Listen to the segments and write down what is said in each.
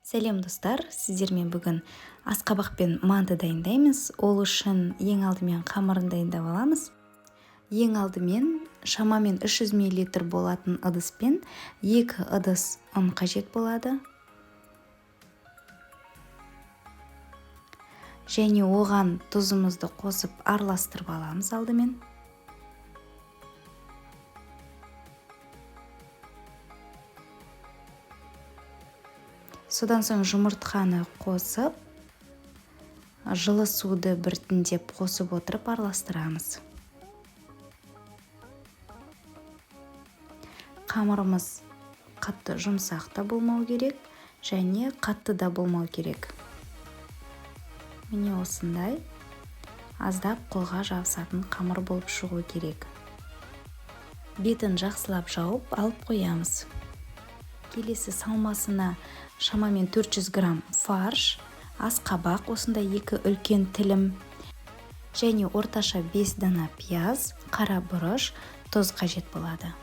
Сәлем, достар! Сіздермен бүгін асқабақ пен манты дайындаймыз. Ол үшін ең алдымен қамырын дайындап аламыз. Ең алдымен шамамен 300 мл болатын ыдыспен 2 ыдыс ұн қажет болады. Және оған тұзымызды қосып араластырып аламыз алдымен. Содан соң жұмыртқаны қосып, жылы суды біртіндеп қосып отырып араластырамыз. Қамырымыз қатты жұмсақ та болмау керек, және қатты да болмау керек. Міне осындай аздап қолға жабысатын қамыр болып шығу керек. Бетін жақсылап жауып алып қоямыз. Келесі салмасына шамамен 400 грамм фарш, асқабақ, осындай 2 үлкен тілім және орташа 5 дана пияз, қара бұрыш, тұз қажет болады.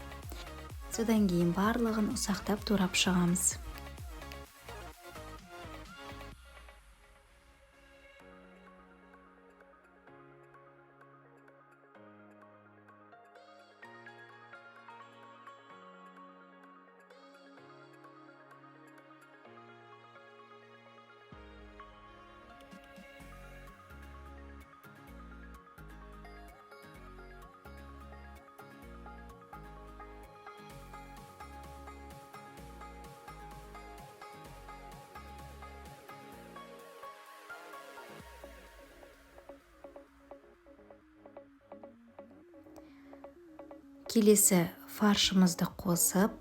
Содан кейін барлығын ұсақтап турап шығамыз. Келесі фаршымызды қосып,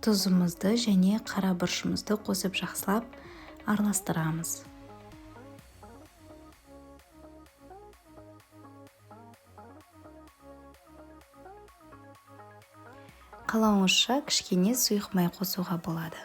тұзымызды және қара бұрышымызды қосып жақсылап араластырамыз. Қалауыңызша кішкене сұйық май қосуға болады.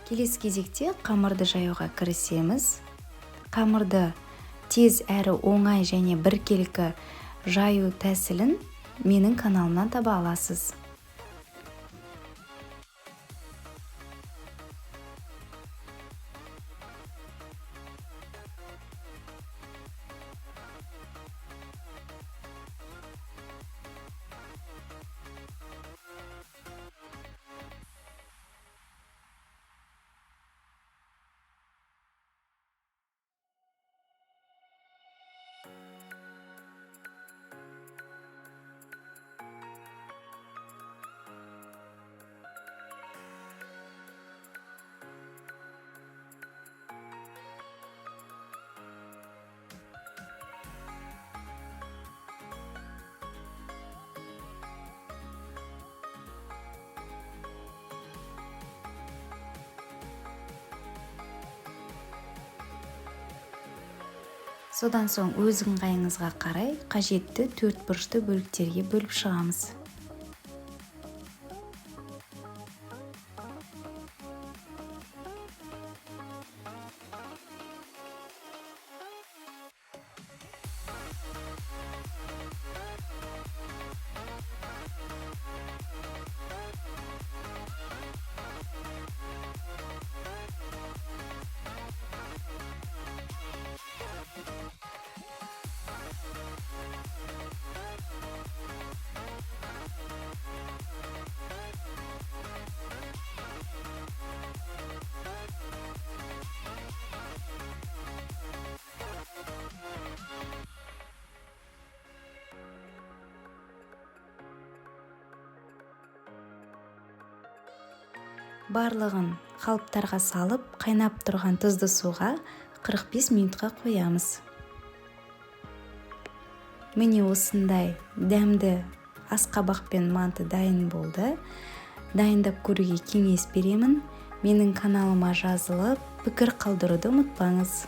Келесі кезекте қамырды жаюға кірісеміз. Қамырды тез әрі оңай және біркелкі жаю тәсілін менің каналымнан таба аласыз. Содан соң өз ыңғайыңызға қарай қажетті төрт бұрышты бөліктерге бөліп шығамыз. Барлығын қалыптарға салып, қайнап тұрған тұзды суға 45 минутқа қоямыз. Міне осындай дәмді асқабақ пен манты дайын болды. Дайындап көруге кеңес беремін. Менің каналыма жазылып, пікір қалдыруды ұмытпаңыз.